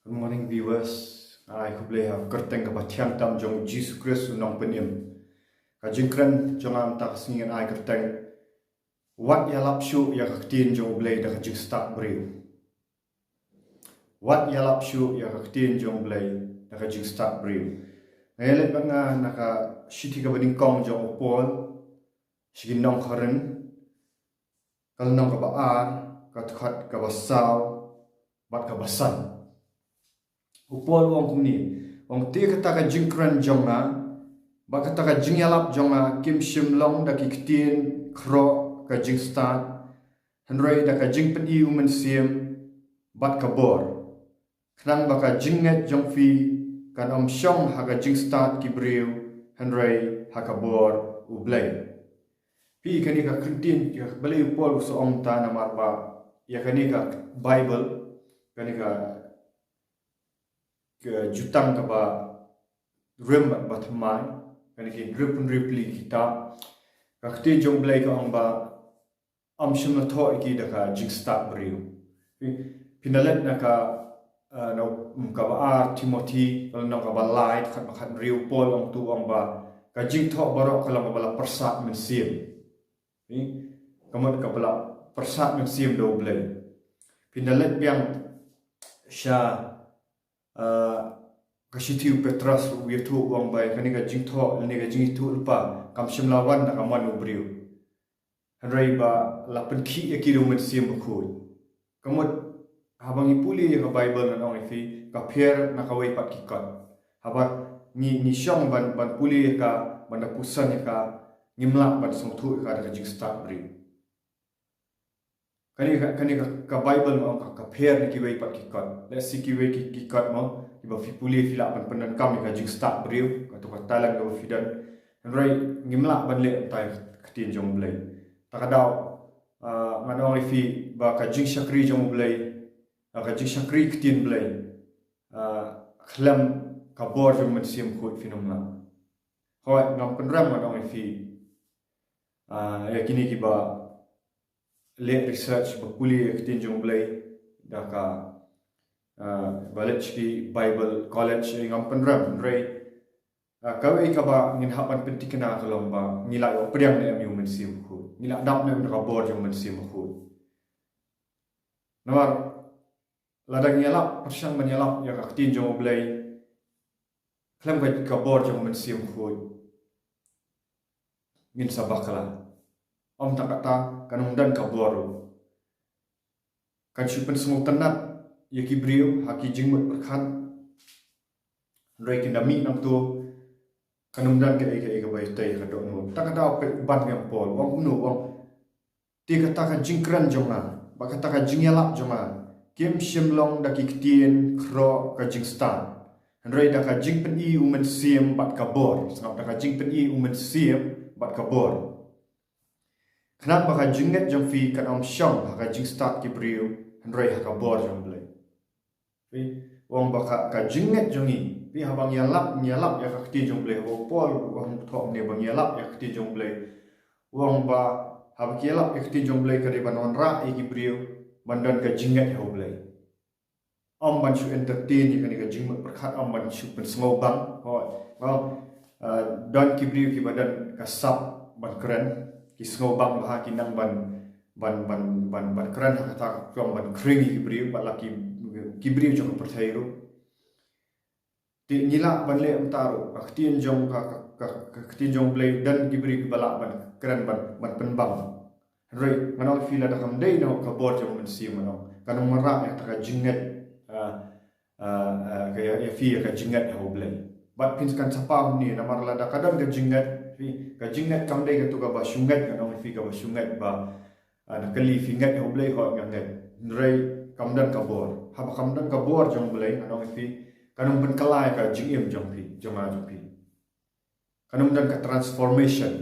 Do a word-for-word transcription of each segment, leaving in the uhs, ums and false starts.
Good morning, viewers. Ai khublei ha ka kyrteng kaba thiang tam jong Jisu Khrist u nongpynim. Ka jingkren jong nga mynta ka sngi ngan ai kyrteng: Wat ïalap shuh ïa ka ktien jong U Blei da ka jingstad briew. Wat ïalap shuh ïa ka ktien jong U Blei da ka jingstad briew. Nga ïaleh bad nga na ka shithi kaba nyngkong jong u Paul sha ki nong Korinth, ka lynnong kaba ar, ka dkhot kaba saw bad kaba san. U Paul u ong kumne, u ong, te kata ka jingkren jong nga bad kata ka jingïalap jong nga kim shym long da ki ktien khroh ka jingstad, hynrei da ka jingpyni u Mynsiem bad ka bor. Khnang ba ka jingngeit jong phi kan ym shong ha ka jingstad ki briew, hynrei ha ka bor U Blei. Phi, kane ka kyntien, ïa balei u Paul u sa ong ta, namar ba ïa kane ka Bible, kane ka, ka jutang kaba rim bad ba thymmai, kane ki hynriewphew hynriew tylli ki kitab, ka ktien jong U Blei ka ong ba ym shym la thoh ïa ki da ka jingstad briew. Phi, phin da leit na ka, eh, na, mm, kaba ar Timothi, ka lynnong kaba lai, dkhot ba khathynriew, Paul u ong tu, u ong ba ka jingthoh baroh ka long kaba la pyrsad mynsiem. Phi, ka mut kaba la pyrsad mynsiem da U Blei. Phin da leit biang sha, eh, ka shithi u Petros, u ïathuh u ong ba kane ka jingthoh, kane ka jingïathuhlypa kam shym la wan na ka mon u briew, hynrei ba la pynkhih ïa ki da u Mynsiem Bakhuid. Ka mut, haba ngi pule ïa ka Bible, ngan ong ïa phi, ka pher na kawei pat ki kot. Haba ngi, ngi shong ban, ban pule ïa ka, ban da pyrshang ïa ka, ngim lah ban sngewthuh ïa ka da ka jingstad briew. Kane ka, kane ka, ka Bible, ngan ong, ka, ka pher na kiwei pat ki kot. Lehse kiwei ki, ki kot mo, kiba phi pule phi lah ban pyndonkam ïa ka jingstad briew, kato ka talent kaba phi don. Hynrei ngim lah ban leh kumta ïa ka ktien jong U Blei. Ta ka daw, ah, ngan ong ïa phi ba ka jingshakri jong U Blei, ah, ka jingshakri ktien Blei, ah, khlem ka bor jong Mynsiem Bakhuid phin ym lah. Hooid, ngam pynrem, ngan ong ïa phi, ah, ïa kine kiba leh research, ba pule ïa ka ktien jong U Blei da ka, ah, ba leit sha ki Bible college, eh, ngam pynrem, hynrei, ah, kawei kaba ngin hap ban pyntikna ka long ba ngi la ïoh pdiang ne em ïa u Mynsiem Bakhuid, ngi la dap ne em da ka bor jong u Mynsiem Bakhuid. Namar lada ngi ïalap, pyrshang ban ïalap ïa ka ktien jong U Blei khlem ka, ka bor jong u Mynsiem Bakhuid, ngin sa bakla. Ym tang kata, kan ym don ka bor ruh. Kan shu pynsngewtynnat ïa ki briew ha ki jingmut pyrkhat, hynrei kin da mih nangto, kan ym don kaei kaei kaba ïatei ha ka dohnud. Ta ka daw peit ban ïa u Paul, u ong kumno, u ong, te kata ka jingkren jong nga bad kata ka jingïalap jong nga kim shym long da ki ktien khroh ka jingstad, hynrei da ka jingpyni u Mynsiem bad ka bor. Sngap, da ka jingpyni u Mynsiem bad ka bor. Khnang ba ka jingngeit jong phi kan ym shong ha ka jingstad ki briew, hynrei ha ka bor jong U Blei. Phi, u ong ba ka, ka jingngeit jong ngi, phi, haba ngi ïalap, ngi ïalap ïa ka ktien jong U Blei, haba u Paul u ong thoh ne ba ngi ïalap ïa ka ktien jong U Blei, u ong ba haba ngi ïalap ïa ka ktien jong U Blei ka dei ban wanrah ïa ki briew ban don ka jingngeit ha U Blei. Ym ban shu entertain ïa kane ka jingmut pyrkhat, ym ban shu pynsngewbang. Hooid, well, uh, don ki briew kiba don ka sap ban kren, ki sngewbang bha, ki nang ban, ban, ban, ban, ban kren ha kata ka kam ban khring ïa ki briew, bad la ki, ki briew jong ka pyrthei ruh. Te ngi lah ban leh kumta ruh, ka ktien jong ka, ka, ka, ka ktien jong U Blei, don ki briew kiba lah ban kren, ban, ban pynbang. Hynrei ngan ong ïa phi, lada kam dei na ka bor jong u Mynsiem, ngan ong, kan ym wanrah ïa kata ka jingngeit, ah, ah, ah, ka ïa, ïa phi ïa ka jingngeit ha U Blei. Bad phin kan sa pom ne, namar lada ka don ka jingngeit, phi, ka jingngeit kam dei kato kaba shu ngeit, ngan ong ïa phi, kaba shu ngeit ba, ah, na kali phi ngeit ha U Blei, hooid nga ngeit, hynrei kam don ka bor. Haba kam don ka bor jong U Blei, ngan ong ïa phi, kan ym pynkylla ïa ka jingim jong phi, jong nga jong phi. Kan ym don ka transformation.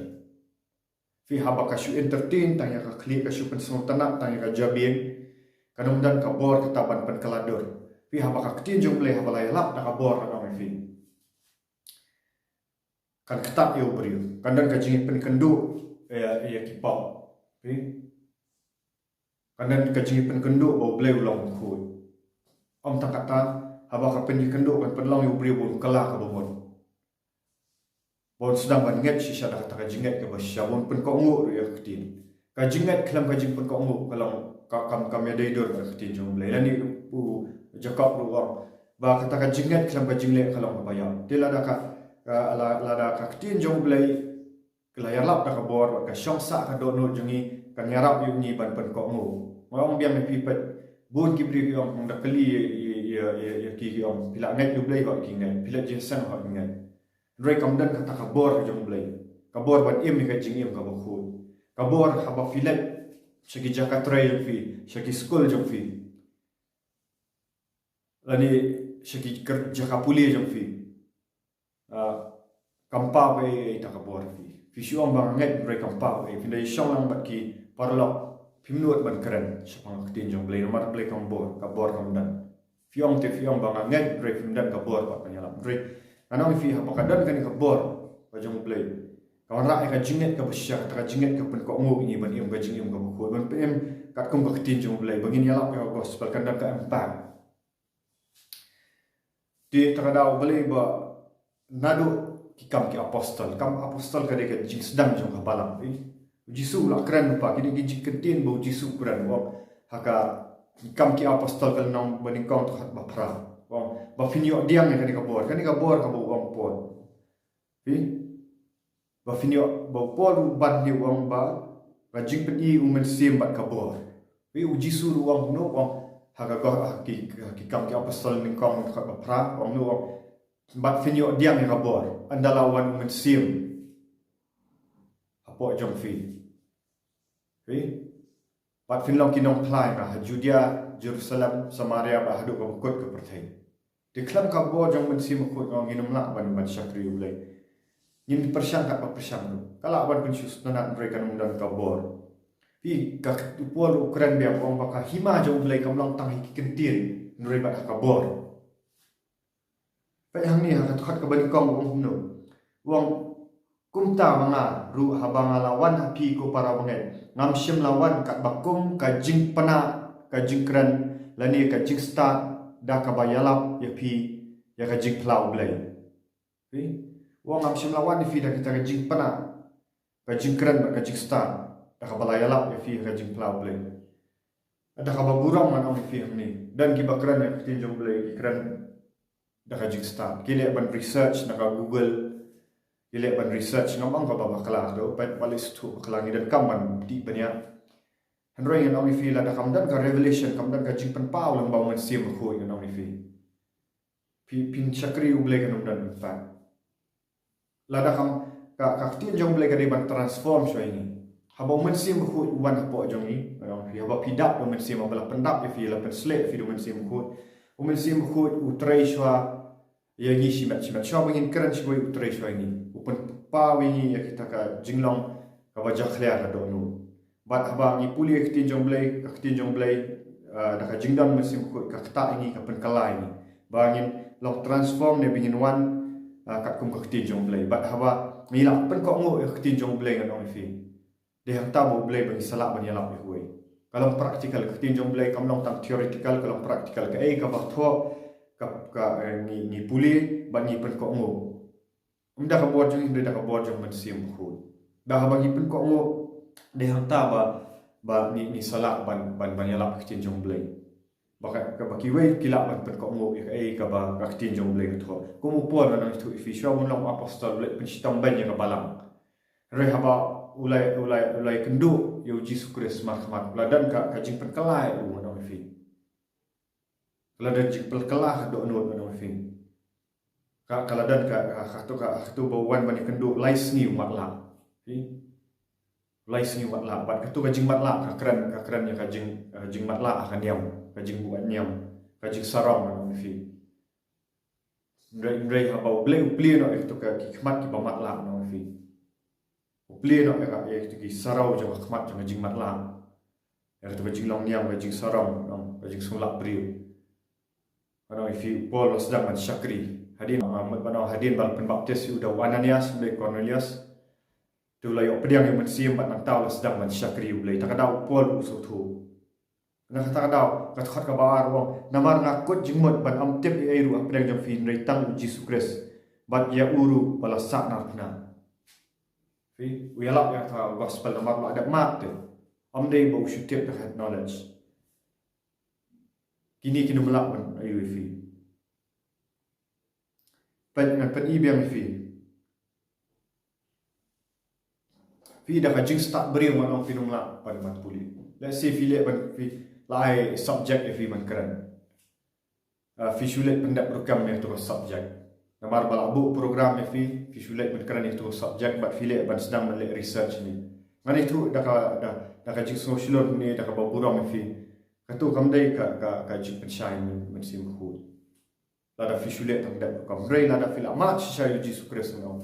Phi, haba ka shu entertain tang ïa ka khlieh, ka shu pynsngewtynnat tang ïa ka jabieng, kan ym don ka bor kata ban pynkylla dur. Phi, haba ka ktien jong U Blei haba la ïalap da ka bor, ngan ong ïa phi, kan ktah ïa u briew, kan don ka jingpynkynduh ïa, ïa ki pop. Phi, kan don ka jingpynkynduh ba U Blei u long khuid. Ym tang kata, Haba ka pynïakynduh kan pynlong ïa u briew ba un kylla kaba mut. Ba un sdang ban ngeit shisha da kata ka jingngeit kaba shisha, ba un pynkohnguh ruh ïa ka ktien. Ka jingngeit khlem ka jingpynkohnguh ka long ka kam kam ïadei dur bad ka ktien jong U Blei. Lane u Jakob ruh u ong ba kata ka jingngeit khlem ka jingleh ka long kaba ïap. Te lada ka, ka la- lada ka ktien jong U Blei ka la ïalap da ka bor bad ka shong sah ka dohnud jong ngi, kan ïarap ïa ngi ban pynkohnguh. Nga ong biang ïa phi pat, bun ki briew ki ong, da kylli ïa, ïa, ïa, ïa, ïa ki, ki ong, phi la ngeit ïa U Blei, hooid ki ngeit, phi la jingïaseng, hooid ki ngeit. Hynrei kam don kata ka bor jong U Blei, ka bor ban im ïa ka jingim kaba khuid. Ka bor haba phi leit sha ki jaka trei jong phi, sha ki skul jong phi, lane sha ki ker- jaka pule jong phi. Ah, kam paw ei ei ta ka bor phi. Phi shu ong ba nga ngeit hynrei kam paw ei. Phin da shong lang bad ki paralok, phim nud ban kren shaphang ka ktien jong U Blei namar U Blei kam bor, ka bor kam don. Phi ong te phi ong ba nga ngeit hynrei phim don ka bor pat ban ïalap. Hynrei ngan ong ïa phi, haba ka don kane ka bor ka jong U Blei, ka wanrah ïa ka jingngeit kaba shisha, kata ka jingngeit ka pynkohnguh ïa ngi ban im ka jingim kaba khuid, ban pyn-im katkum ka ktien jong U Blei, ba ngin ïalap ïa ka gospel, kan don ka impact. Te ta ka daw balei ba naduh ki Kam ki Apostol, Kam Apostol ka dei ka jingsdang jong ka Balang, eh. U Jisu u la kren lypa, ki dei ki jingkyntien ba U Jisu u kren, u ong ha ka Kam ki Apostol ka lynnong banyngkong, dkhot ba phra, u ong ba phin ïoh pdiang ïa kane ka bor, kane ka bor kaba u ong Paul. Phi? Ba phin ïoh, ba u Paul u ban, u ong ba ka jingpyni u Mynsiem bad ka bor. Phi, U Jisu ruh u ong kumno, u ong ha ka, ha ki, ha ki Kam ki Apostol nyngkong, dkhot ba phra, u ong kumno, u ong bad phin ïoh pdiang ïa ka bor ynda la wan u Mynsiem hapoh jong phi. Phi? Bad phin long ki nongphla ïa nga ha Judia, Jerusalem, Samaria bad haduh kaba kut ka pyrthei. Te khlem ka bor jong U Mynsiem Bakhuid nga ong ngin ym lah ban, ban shakri U Blei. Ngin pyrshang katba pyrshang ruh. Ka lah ban pynsngewsynei hynrei kan ym don ka bor. Phi, ka, u Paul u kren biang, u ong ba ka hima jong U Blei kam long tang ha ki kyntien hynrei bad ha ka bor. Peit hangne ha ka dkhot kaba nyngkong, u ong kumno? U ong, kumta ma nga ruh haba nga la wan ha phi ko para bangeit, ngam shym la wan katba kum ka jingpynah, ka jingkren, lane ka jingstad da kaba ïalap ïa phi ïa ka jingphla U Blei. Phi? U ong ngam shym la wan ïa phi da kita ka jingpynah, ka jingkren bad ka jingstad da kaba la ïalap ïa phi ïa ka jingphla U Blei. Da kaba burom ngan ong ïa phi hangne, don kiba kren ïa ka ktien jong U Blei ki kren da ka jingstad. Ki leh ban research na ka Google, ki leh ban research, ngam ong kaba bakla, to, peit, wat leh sngewthuh bakla, ngi donkam ban tip bniah. Hynrei ngan ong ïa phi, lada kam don ka revelation, kam don ka jingpynpaw lyngba U Mynsiem Bakhuid, ngan ong ïa phi, phi, phin shakri U Blei kan ym don impact. Lada kam, ka, ka ktien jong U Blei ka dei ban transform shuwa ïa ngi. Haba U Mynsiem Bakhuid u wan hapoh jong ngi, ngan ong ïa phi, haba phi dap da U Mynsiem, haba la pyndap ïa phi, la pynsleh ïa phi da U Mynsiem Bakhuid, U Mynsiem Bakhuid u trei shuwa ïa ngi shimet shimet. Shuwa ba ngin kren shibun u trei shuwa ïa ngi. U pynpaw ïa ngi ïa kita ka jinglong kaba jakhlia ka dohnud. Bad haba ngi pule ïa ka ktien jong U Blei, ka ktien jong U Blei, ah, da ka jingdon U Mynsiem Bakhuid ka ktah ïa ngi, ka pynkylla ïa ngi ba ngin long transform ne ba ngin wan, ah, katkum ka ktien jong U Blei. Bad haba ngi lah pynkohnguh ïa ka ktien jong U Blei, ngan ong ïa phi, dei hangta ba U Blei ba ngi sa lah ban ïalap ïa uwei. Ka long practical, ka ktien jong U Blei kam long tang theoretical, ka long practical. Kaei kaba thoh, ka, ka, eh, ngi, ngi pule bad ngi pynkohnguh. Ym da ka bor jong ngi hynrei da ka bor jong U Mynsiem Bakhuid. Da haba ngi pynkohnguh, dei hangta ba, ba ngi, ngi sa lah ban, ban, ban ïalap ïa ka ktien jong U Blei. Ba ka, kaba kiwei ki lah ban pynkohnguh ïa kaei kaba ka ktien jong U Blei ka thoh. Kum u Paul, ngan ong ïa phi, shuwa ban long apostol u la pynshitom beiñ ïa ka Balang. Hynrei haba u la, u la, u la ïakynduh ïa U Jisu Khrist markhmat, u la don ka, ka jingpynkylla ïa u, ngan ong ïa phi. Ka la don jingpynkylla ka dohnud, ngan ong ïa phi. Ka, ka la don ka, ka, kato, ka, kato ba u wan ban ïakynduh lai sngi u matlah. Phi? Lai sngi u matlah. Bad kato ka jingmatlah ka kren, ka kren ïa ka jing, ka jingmatlah ha ka niam, ka jingbuaid niam, ka jingsarong, ngan ong ïa phi. Hynrei, hynrei haba U Blei u plie noh ïa kato ka, ki khmat kiba matlah, ngan ong ïa phi. U plie noh ïa ka, ïa kato ki saraw jong ka khmat jong ka jingmatlah. Ïa kato ka jinglong niam, ka jingsarong, ngan ong, ka jingsngewlap briew. Ngan ong ïa phi, u Paul u la sdang ban shakri. Hadien, ah, mut ban ong, hadien ba la pynbaptis ïa u da u Ananias, ym dei Cornelius. Te u la ïoh pdiang ïa U Mynsiem bad nangta u la sdang ban shakri U Blei. Ta ka daw u Paul u sngewthuh. Na kata ka daw, ka dkhot kaba ar u ong, namar nga kut jingmut ban ym tip ei ei ruh hapdeng jong phi hynrei tang u Jisu Khrist bad ïa u ruh ba la sahnarphna. Phi, u ïalap ïa kata ka gospel namar u la dep mad te. Ym dei ba u shu tip da ka head knowledge. Kine kin ym lah ban ïohi phi. Peit, ngan pyni biang ïa phi. Phi, da ka jingstad briew ngan ong phin ym lah ban, ban pule. Let's say phi leh ban, phi, la ai subject ïa phi ban kren. Ah, phi shu leit pyndep rukom ïa katu ka subject. Namar ba la buh program ïa phi, phi shu leit ban kren ïa katu ka subject bad phi leh ban sdang ban leh research ne. Ngan ïathuh da ka, da, da ka jingsngewshlur ne da kaba burom ïa phi. Katu kam dei ka, ka, ka jingpynshai Mynsiem Bakhuid. Lada phi shu leh tang dep rukom, hynrei lada phi la mad shisha ïa u Jisu Khrist, ngan ong,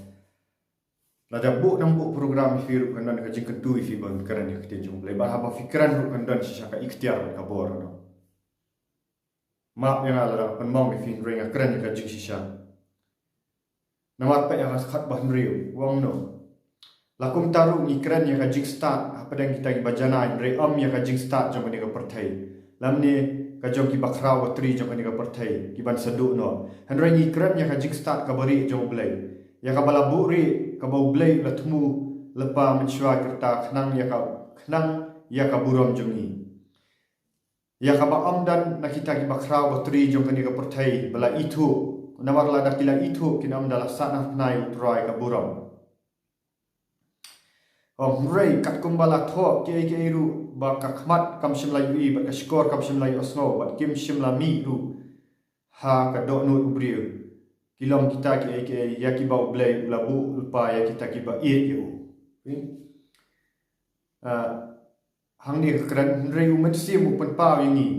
lada buh ne ym buh program ïa phi ruh kan don ka jingkyntu ïa phi ban kren ïa ka ktien jong u Blei. Bad haba phi kren ruh kan don shisha ka iktiar bad ka bor, ngan ong. Map ïa nga lada nga pynmong ïa phi hynrei nga kren ïa ka jingshisha. Namar peit ïa ka dkhot ba hynriew, u ong kumno. La kumta ruh ngi kren ïa ka jingstad hapdeng kita kiba janai hynrei ym ïa ka jingstad jong kane ka pyrthei, lymne ka jong kiba khraw batri jong kane ka pyrthei, kiban sa duh noh. Hynrei ngi kren ïa ka jingstad kaba rieh jong u Blei, ïa kaba la buhrieh, kaba u Blei u la thmu lypa mynshuwa ki rta khnang ïa ka, khnang ïa ka burom jong ngi. Ïa kaba ym don na kita kiba khraw batri jong kane ka pyrthei ba la ithuh, namar lada ki la ithuh kin ym da la sahnarphna ïa u Trai ka burom. Ong, hynrei katkum ba la thoh kiei kiei ruh ba ka khmat kam shym la ïohi bad ka shkor kam shym la ïohsngew bad kim shym la mih ruh ha ka dohnud u briew, ki long kita kiei kiei ïa kiba u Blei u la buh lypa ïa kita kiba ïeit ïa u. Phi? Ah, hangne ka kren, hynrei u Mynsiem u pynpaw ïa ngi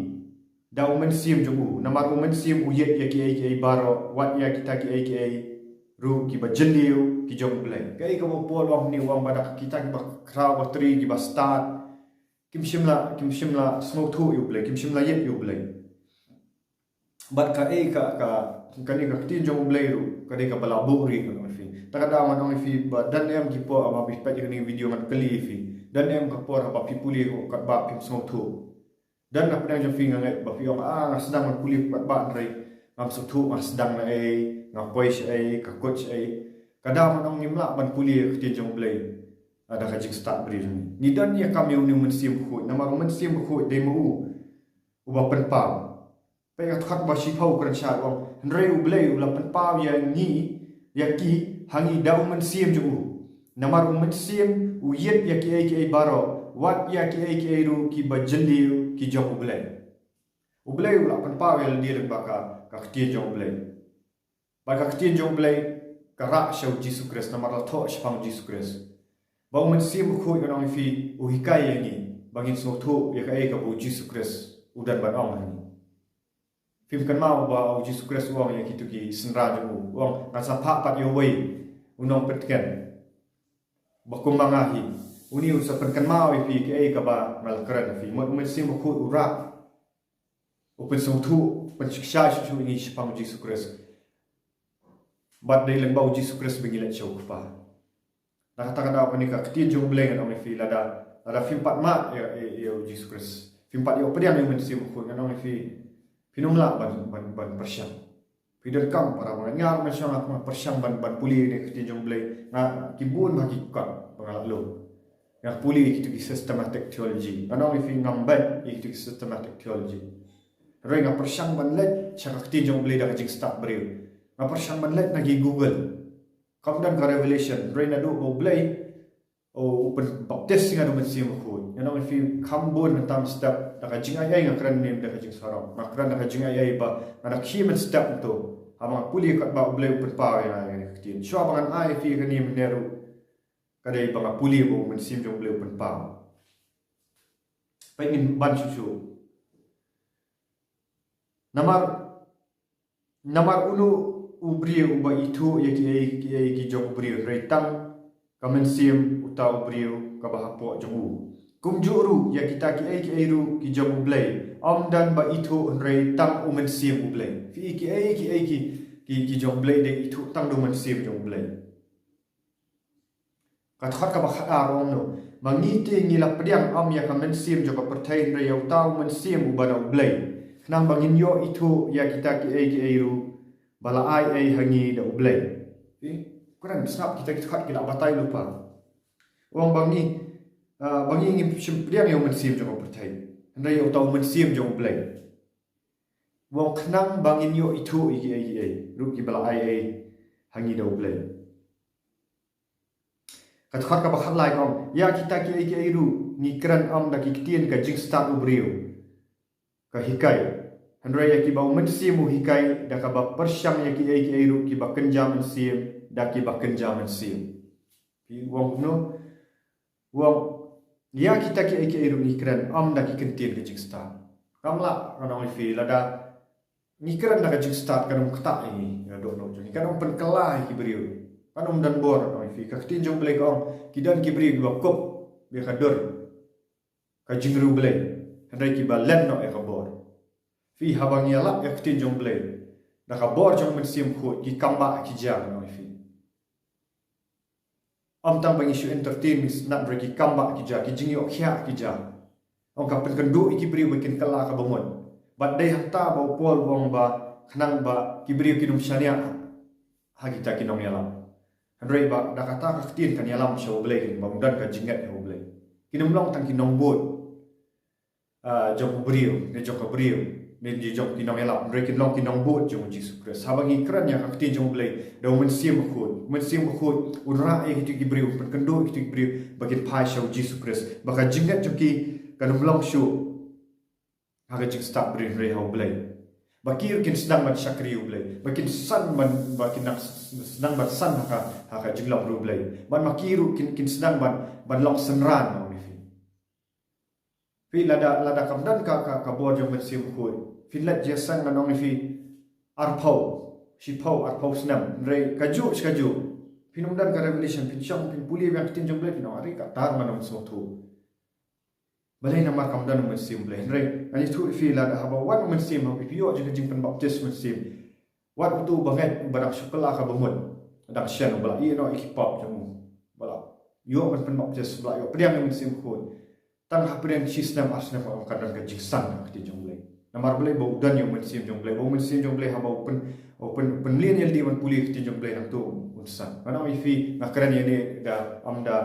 da u mynsiem jong u, namar u mynsiem u ïeit ïa kiei kiei baroh, wat ïa kita kiei kiei ruh kiba jylliew ki jong u Blei. Kaei kaba u Paul u ong hangne, u ong ba da kita kiba khraw batri, kiba stad, kim shym la, kim shym la sngewthuh ïa u Blei, kim shym la ïeit ïa u Blei. Bad kaei ka, ka, kane ka ktien jong u Blei ruh ka dei kaba la buhrieh, ngan ong ïa phi. Ta ka daw ngan ong ïa phi ba don em ki por haba phi peit ïa kane ka video ngan kylli ïa phi, don em ka por haba phi pule katba phim sngewthuh? Don hapdeng jong phi, nga ngeit ba phi ong, ah, nga sdang ban pule katba hynrei ngam sngewthuh, nga sdang na ei, nga poi sha ei, ka kut sha ei. Ka daw ngan ong ngim lah ban pule ïa ka ktien jong u Blei, ah, da ka jingstad briew jong ngi. Ngi don ïa kam ïa une u Mynsiem Bakhuid, namar u Mynsiem Bakhuid dei ma u uba pynpaw. Peit ka dkhot ba shiphew, kren shai, u ong, hynrei u Blei u la pynpaw ïa ngi, ïa ki, ha ngi da u mynsiem jong u. Namar u mynsiem u ïeit ïa kiei kiei baroh, wat ïa kiei kiei ruh kiba jylliew ki jong u Blei. U Blei u la pynpaw ïa lade lyngba ka, ka ktien jong u Blei. Bad ka ktien jong u Blei ka rah sha u Jisu Khrist, namar la thoh shaphang u Jisu Khrist. Ba u Mynsiem Bakhuid, ngan ong ïa phi, u hikai ïa ngi ba ngin sngewthuh ïa kaei kaba u Jisu Khrist u don ban ong ha ngi. Phim kynmaw ba u Jisu Khrist u ong ïa kito ki synran jong u, u ong, ngan sa phah pat ïa uwei u nongpyntngen ba kum ma nga hi, une un sa pynkynmaw ïa phi kaei kaba nga la kren ha phi. Mut u Mynsiem Bakhuid u rah, u pynsngewthuh, u pynshai shuh shuh ïa ngi shaphang u Jisu Khrist. Bad dei lyngba u Jisu Khrist ba ngi leit sha u Kpa. Na kata ka daw kane ka ktien jong u Blei, ngan ong ïa phi, lada, lada phim pat mad ïa, ïa, ïa u Jisu Khrist, phim pat ïoh pdiang ïa u Mynsiem Bakhuid, ngan ong ïa phi, phin ym lah ban, ban, ban pyrshang. Phi donkam para bangeit, nga ruh mynshuwa nga pyrshang ban, ban pule ïa ka ktien jong u Blei, nga, ki bun bha ki kot ba nga la lum. Nga pule ïa kito ki systematic theology. Ngan ong ïa phi, ngam beit ïa kito ki systematic theology. Hynrei nga pyrshang ban leit sha ka ktien jong u Blei da ka jingstad briew. Nga pyrshang ban leit na ki Google. Kam don ka revelation, hynrei naduh ba u Blei u, u pynbaptis ïa nga da u Mynsiem Bakhuid. Ngan ong ïa phi, kham bun mynta mynstep, da ka jingai ei, nga kren ne em da ka jingsarong, nga kren da ka jingai ei ba nga da khie mynstep hangto. Haba nga pule katba u Blei u pynpaw ïa nga ïa kane ka ktien. Shuwa ba ngan ai ïa phi kane mynne ruh, ka dei ba nga pule ba u Mynsiem jong u Blei u pynpaw. Peit, ngin ban shuh shuh. Namar, namar uno u briew uba ithuh ïa kiei kiei ki jong u briew, hynrei tang ka mynsiem uta u briew kaba hapoh jong u. Kumjuh ruh ïa kita kiei kiei ruh ki jong u Blei, ym don ba ithuh hynrei tang u Mynsiem u Blei. Phi, kiei kiei ki, ki, ki jong u Blei dei ithuh tang da u Mynsiem jong u Blei. Ka dkhot kaba khatar u ong kumno. Ma ngi te ngi la pdiang ym ïa ka mynsiem jong ka pyrthei, hynrei ïa uta u Mynsiem uba na U Blei, khnang ba ngin ïoh ithuh ïa kita kiei kiei ruh ba la ai ei ha ngi da U Blei. Phi, kren sngap, kita ki dkhot ki la batai lypa. U ong ba ngi, ah, ba ngi ngim shym pdiang ïa u mynsiem jong ka pyrthei, hynrei ïa uta u Mynsiem jong U Blei. U ong khnang ba ngin ïoh ithuh ïa kiei kiei ruh kiba la ai ei ha ngi da U Blei. Ka dkhot kaba khatlai ka ong, ïa kita kiei kiei ruh ngi kren ym da ki ktien ka jingstad u briew ka hikai, hynrei ïa kiba u Mynsiem u hikai, da kaba pyrshang ïa kiei kiei ruh kiba kynja mynsiem da kiba kynja mynsiem. Phi, u ong kumno? U ong, ïa kita kiei kiei ruh ngi kren ym da ki ktien ka jingstad. Kam lah, ngan ong ïa phi, lada ngi kren da ka jingstad, kan ym ktah ïa ngi, ïa dohnud jong ngi, kan ym pynkylla ïa ki briew, kan ym don bor. Ngan ong ïa phi, ka ktien jong U Blei ka ong, ki don ki briew kiba kup ïa ka dur ka jingriewblei, hynrei kiba len noh ïa ka bor. Phi, haba ngi ïalap ïa ka ktien jong U Blei da ka bor jong u Mynsiem Bakhuid, ki kam bah ki jia, ngan ong ïa phi. Ym tang ba ngi shu entertain, ngi sngap, hynrei ki kam bah ki jia, ki jingïoh khiah ki jia. Ong, ka pynkynduh ïa ki briew ba kin kylla ka bamut. Bad dei hangta ba u Paul u ong ba khnang ba ki briew kin ym shaniah ha kita ki nongïalam, hynrei ba da kata ka ktien kan ïalam sha U Blei, ba ym don ka jingngeit ha U Blei. Kin ym long tang ki nongbud, ah, jong u briew, ne jong ka briew, ne jong ki nongïalam, hynrei kin long ki nongbud jong u Jisu Khrist. Haba ngi kren ïa ka ktien jong U Blei da u Mynsiem Bakhuid, u Mynsiem Bakhuid un rah ïa kito ki briew, pynkynduh ïa kito ki briew ba kin phai sha u Jisu Khrist, ba ka jingngeit jong ki kan ym long shuh ha ka jingstad briew, hynrei ha U Blei. Ba ki ruh kin sdang ban shakri U Blei, ba kin san ban, ba kin nang s-, sdang ban san ha ka, ha ka jinglong riewblei. Bad ma ki ruh kin, kin sdang ban, ban long synran, ngan ong ïa phi. Phi, lada, lada kam don ka, ka, ka bor jong u Mynsiem Bakhuid, phin leit jingïaseng, ngan ong ïa phi, arphew, shiphew, arphew snem, hynrei kajuh shi kajuh phin ym don ka revelation, phin shong phin pule biang ka ktien jong U Blei, phin ong, are kata ruh ngan ym sngewthuh. Balei? Namar kam don u Mynsiem Blei. Hynrei ngan ïathuh ïa phi, lada haba wan u Mynsiem ha phi, phi ïoh jong ka jingpynbaptis Mynsiem, wat uto u bangeit ba dang shu kylla ka bamut, dang shen, ba la ïeh noh ïa ki pop jong u, ba la ïoh ban pynbaptis, ba la ïoh pdiang ïa u Mynsiem Bakhuid, tang hapdeng shi snem ar snem, ym, kan don ka jingsan ha ka ktien jong U Blei. Namar balei? Ba u don ïa u Mynsiem jong U Blei. Ba u Mynsiem jong U Blei haba u pyn, u pyn, pynmlien ïa lade ban pule ka ktien jong U Blei, nangta un san. Ngan ong ïa phi, nga kren ïa ne da, ym da,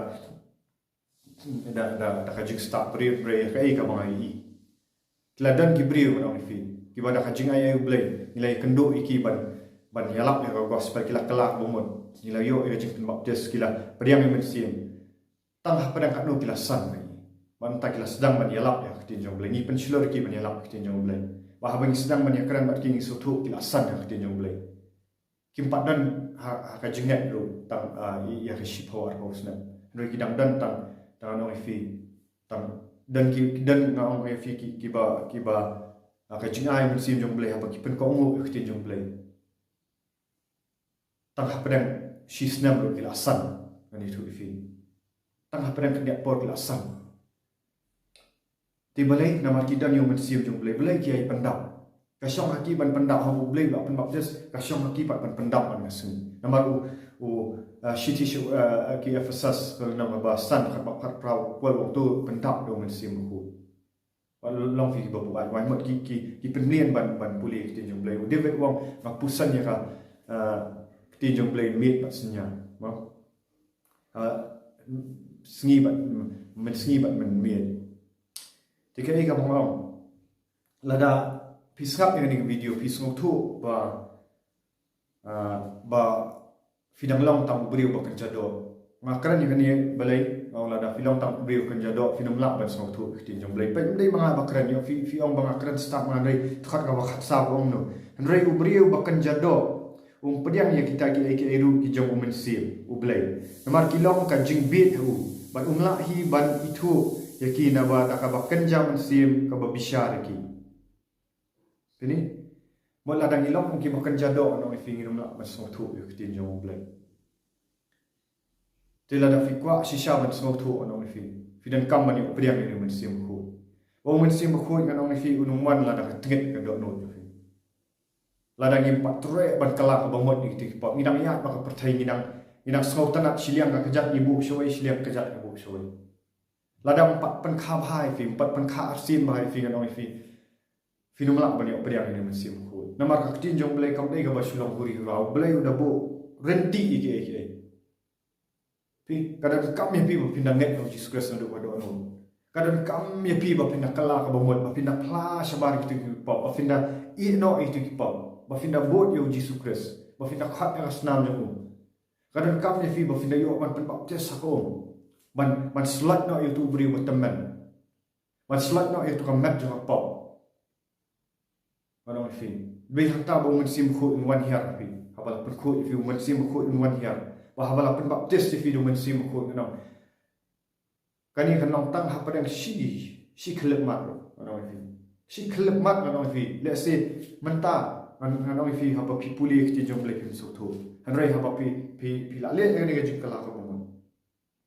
da, da, da ka jingstad briew, hynrei ïa kaei kaba nga ïohi. Ki la don ki briew, ngan ong ïa phi, kiba da ka jingai ei U Blei ngi la ïakynduh ïa ki ban, ban ïalap ïa ka gospel, ki la kylla ka bamut, ngi la ïoh ïa ka jingpynbaptis, ki la pdiang ïa u Mynsiem. Tang hapdeng katno ki la san, bad mynta ki la sdang ban ïalap ïa ka ktien jong U Blei. Ngi pynshlur ïa ki ban ïalap ïa ka ktien jong U Blei. Bad haba ngi sdang ban ïakren bad ki, ngi sngewthuh ki la san ïa ka ktien jong U Blei. Kim pat don ha, ha ka jingngeit ruh tang, ah, ïa, ïa ka shiphew arphew snem, hynrei ki dang don tang, tang, ngan ong ïa phi, tang don ki, don, ngan ong ïa phi, ki, kiba, kiba, ah, ka jingai Mynsiem jong U Blei, haba ki pynkohnguh ïa ka ktien jong U Blei, tang hapdeng shi snem ruh ki la san, ngan ïathuh ïa phi. Tang hapdeng khyndiat por ki la san. Te balei? Namar ki don ïa u Mynsiem jong U Blei. Balei ki ïai pyndap? Ka shong ha ki ban pyndap, haba U Blei u la pynbaptis, ka shong ha ki pat ban pyndap man ka sngi. Namar u, u, ah, shithi sha, ah, ki Ephesus, ka lynnong ba san, khatba khatphra, u Paul u ong to pyndap da u Mynsiem Bakhuid. Wat long phi kiba buaid, wat mut ki, ki, ki pynmlien ban, ban pule ka ktien jong U Blei. U David u ong, nga pyrshang ïa ka, ah, ktien jong U Blei miet bad synñia. Mo? Ah, sngi bad, mynsngi bad mynmiet. Te kaei kaba nga ong, lada phi sngap ïa kane ka video, phi sngewthuh ba, ah, ba phi dang long tang u briew ba kynja doh. Nga kren ïa kane balei? Nga ong lada phi long tang u briew kynja doh, phin ym lah ban sngewthuh ïa ka ktien jong U Blei. Peit, ym dei ma nga ba kren, ïoh phi, phi ong ba nga kren stad, ma nga dei, dkhot kaba khatsaw ka ong kumno? Hynrei u briew ba kynja doh um pdiang ïa kita kiei kiei ruh ki jong u Mynsiem U Blei, namar ki long ka jingbieit ha u, bad um lah hi ban ithuh ïa ki, naba da kaba kynja mynsiem kaba bishar ïa ki. Phi, mut lada ngi long kum kiba kynja doh, ngan ong ïa phi, ngin ym lah ban sngewthuh ïa ka ktien jong U Blei. Te lada phi kwah shisha ban sngewthuh, ngan ong ïa phi, phi donkam ban ïoh pdiang ïa u Mynsiem Bakhuid. Ba u Mynsiem Bakhuid, ngan ong ïa phi, un ym wan lada ka tngit ka dohnud jong phi. Lada ngim pat treh ban kylla ka bamut ïa kito ki pop, ngi dang ïaid bad ka pyrthei, ngi dang, ngi dang sngewtynnat, shiliang ka kjat ngi buh shawei, shiliang ka kjat ngi buh shawei. Lada ym pat pynkha bha ïa phi, ym pat pynkha arsien bha ïa phi, ngan ong ïa phi, phin ym lah ban ïoh pdiang ïa u Mynsiem Bakhuid. Namar ka ktien jong u Blei kam dei kaba shu long huri hura. U Blei u da buh rynti ïa kiei kiei. Phi, ka donkam ïa phi ba phin da ngeit ïa u Jisu Khrist naduh ba dohnud. Ka donkam ïa phi ba phin da kylla kaba mut, ba phin da phla shabar ïa kito ki pop, ba phin da ïeh noh ïa kito ki pop, ba phin da bud ïa u Jisu Khrist, ba phin da khot ïa ka snam jong u. Ka donkam ïa phi ba phin da ïoh ban pynbaptis ha ka um, ban, ban slait noh ïa uto u briew ba tymmen, ban slait noh ïa uto ka met jong ka pop. Ngan ong ïa phi, dei hangta ba u Mynsiem Bakhuid un wan hiar ha phi. Haba la pynkhuid ïa phi, u Mynsiem Bakhuid un wan hiar. Ba haba la pynbaptis ïa phi da u Mynsiem Bakhuid, ngan ong, kane kan long tang hapdeng shi, shi khyllipmat ruh, ngan ong ïa phi. Shi khyllipmat, ngan ong ïa phi. Lehse mynta, ngan, ngan ong ïa phi, haba phi pule ïa ka ktien jong u Blei phim sngewthuh. Hynrei haba phi, phi, phi la leh ïa kane ka jingkylla kaba mut,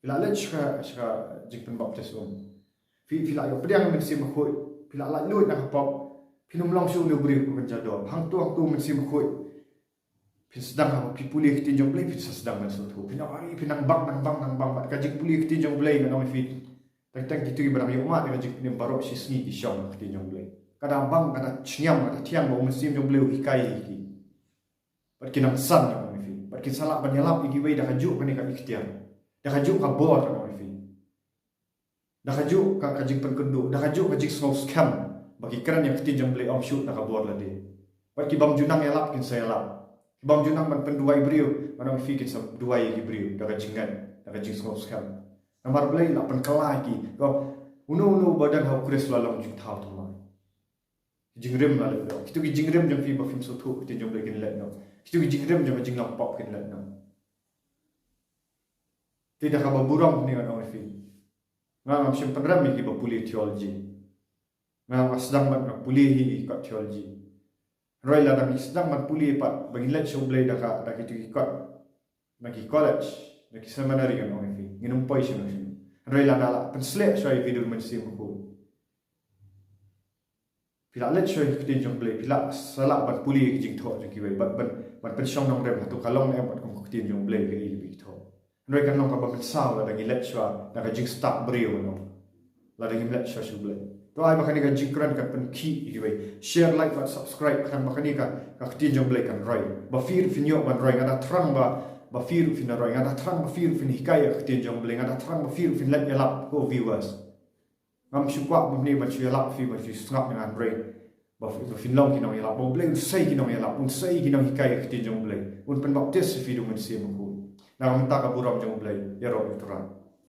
phi la leit sha ka, sha ka jingpynbaptis um, phi, phi la ïoh pdiang ïa u Mynsiem Bakhuid, phi la laitluid na ka pop, phin ym long shuh une u briew uba kynja dor. Hangto hangto u Mynsiem Bakhuid, phin sdang, haba phi pule ïa ka ktien jong u Blei, phin sa sdang ban sngewthuh. Phin ong, ai, phin nang bang, nang bang, nang bang. Bad ka jingpule ïa ka ktien jong u Blei, ngan ong ïa phi, teng teng kito kiba nang ïohmad ïa ka jingpynim baroh shisngi ki shong ha ka ktien jong u Blei. Ka da bang, ka da shngaiñ, ka da thiang ba u Mynsiem jong u Blei u hikai ïa ki. Bad kin nang san, ngan ong ïa phi. Bad kin sa lah ban ïalap ïa kiwei da kajuh kane ka iktiar, da kajuh ka bor, ngan ong ïa phi, da kajuh ka, ka jingpynkynduh, da kajuh ka jingsngewskhem ba ki kren ïa ka ktien jong u Blei, ym shuh da ka bor lade. Bad ki bym ju nang ïalap kin sa ïalap. Ki bym ju nang ban pynduwai briew, ngan ong ïa phi, kin sa duwai ïa ki briew da ka jingngeit, da ka jingsngewskhem. Namar u Blei u la pynkylla ïa ki. Ko, uno uno uba don ha u Khrist u la long jingthaw thymmai. Ki jingrim la leit noh. Kito ki jingrim jong phi ba phim sngewthuh ka ktien jong u Blei kin leit noh. Kito ki jingrim jong ka jinglong pop kin leit noh. Te da kaba burom hangne, ngan ong ïa phi, nga ngam shym pynrem ïa kiba pule theology. Nga ngam sdang ban pule hi ki kot theology. Hynrei lada ngi sdang ban pule pat, ba ngin leit sha u Blei da ka, da kito ki kot, na ki college, na ki seminary, ngan ong ïa phi, ngin ym poi shano shano. Hynrei lada la pynsleh shuwa ïa phi da u Mynsiem Bakhuid, phi la leit shuwa ïa ka ktien jong u Blei, phi la sa lah ban pule ïa ki jingthoh jong kiwei, bad ban, ban pynshong nongrim hato ka long ne em bad kum ka ktien jong u Blei, kaei kaba ki thoh. Hynrei kan long kaba mynsaw lada ngi leit shuwa da ka jingstad briew, ngan ong. Lada ngim leit shuwa sha u Blei. To ai ba kane ka jingkren kan pynkhih ïa kiwei. Share, like bad subscribe, khnang ba kane ka, ka ktien jong u Blei kan roi. Ba phi ruh phin ïoh ban roi. Nga da thrang ba, ba phi ruh phin da roi. Nga da thrang ba phi ruh phin hikai ïa ka ktien jong u Blei. Nga da thrang ba phi ruh phin leit ïalap, ko viewers. Ngam shu kwah kumne ban shu ïalap ïa phi, ban shu sngap ïa nga, hynrei ba phi, ba phin long ki nongïalap. Ba u Blei un sei ki nongïalap, un sei ki nonghikai ïa ka ktien jong u Blei. Un pynbaptis ïa phi da u Mynsiem Bakhuid. Na ka bynta ka burom jong u Blei. Ïaroh ïa u Trai.